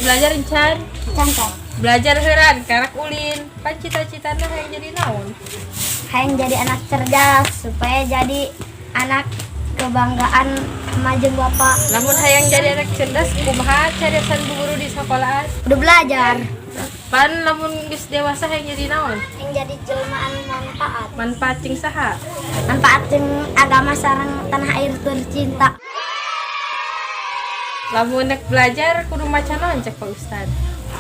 Belajar encan? Can teh. Belajar heuran karak ulin. Pan cita-citana hayang jadi naon? Hayang jadi anak cerdas supaya jadi anak kebanggaan emak jeung bapak. Lamun hayang jadi anak cerdas, kumaha cariosan bu guru di sekolahan? Udah belajar. Pan lamun geus dewasa hayang jadi naon? Hayang jadi jelema anu manfaat. Manfaat cing saha? Manfaat jeung agama sareng tanah air tercinta. Lamun nek belajar kudu maca naon cek Pak Ustad?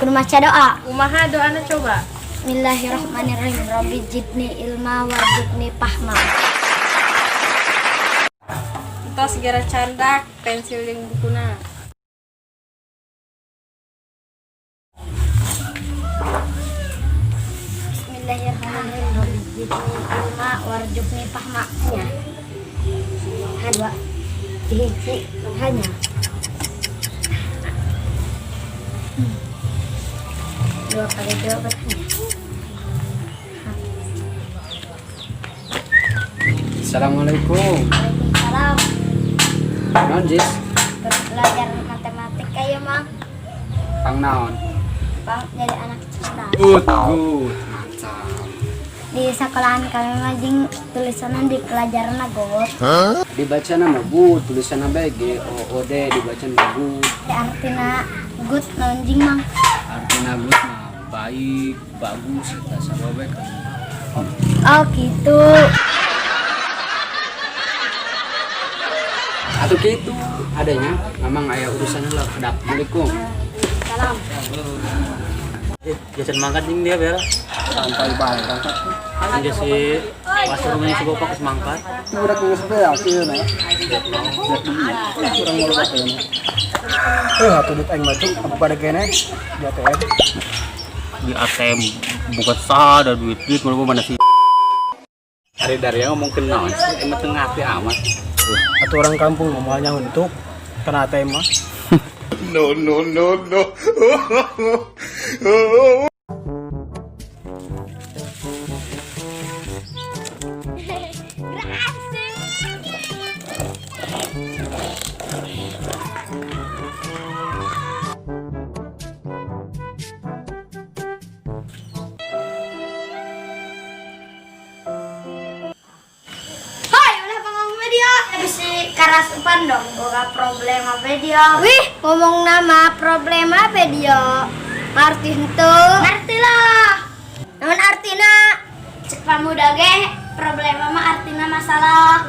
Kudu maca doa. Kumaha doana coba? Bismillahirrahmanirrahim. Rabbi zidni ilma warzuqni fahma. Entos segera candak pensil jeung bukuna. Bismillahirrahmanirrahim. Rabbi zidni ilma warzuqni fahma. Nya. Dua. Hiji hanya. Dua kali dua berarti. Assalamualaikum. Waalaikumsalam. Naon, Jis? Belajar matematika ya, Mang. Pang naon? Pang jadi anak cerdas. Good, good. Mantap. Di sekolahan kami mah jeung tulisanna di pelajaran good. Dibaca nama good, tulisanna bae G O O D dibaca nama good. Di artina good naon jing, Mang? Artina good mah baik, bagus, eta sarua bae kan. Oh, gitu. Atau gitu adanya, memang aya urusan lah kedap. Assalamualaikum. Salam. Jajan mangkat jing dia bel. Sampai bae berangkat. Dia si pasar rumahnya si bapak ke mangkat. Udah geus beak ieu na. Kurang mau apa ini. Atuh duit aing mah cuk, apa pada kene di ATM. Di ATM bukan sah ada duit duit malu mana sih? Hari dari ngomong ke naon sih, emang teu ngarti amat. Atau orang kampung ngomongnya untuk kena ATM mah. No, no, no, no. Hoi, ulah ngomong media. Bisi karasupan dong, boga problema media. Wih, ngomong nama problema media. Ngerti henteu? Ngerti lah. Naon artina? Cek pamuda ge, problema mah artina masalah.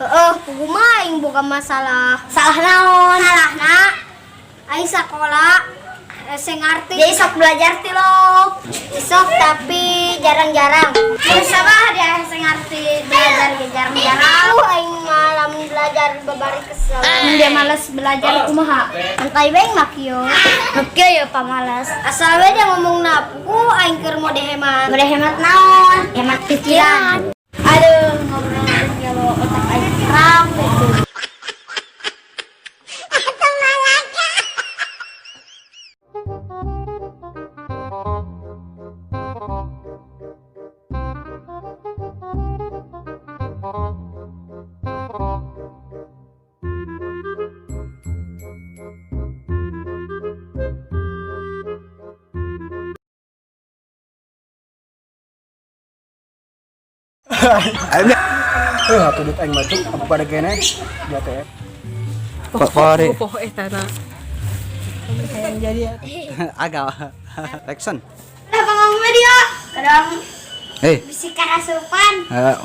Heeh, kumaha aing boga masalah. Salah naon? Salahna aing sakola hese ngarti. Jadi sok belajar ti lo. Sok tapi jarang-jarang. Terus sama dia hese ngarti belajar ge jarang-jarang. Aing malam belajar babari kesel. Mun dia males belajar kumaha? Santai bae mah kieu. Oke ya pamalas. Asal we dia ngomong napu aing keur mode hemat. Mode hemat naon? Hemat pikiran. Aduh, ngobrol kalau otak aing kram gitu. Atuh duit aing mah cuk, apa pada kene di ATM. Kok Poho eta na. Hayang jadi Agak. Action. Kenapa ngomong media? Kadang Eh, bisi karasupan. eh,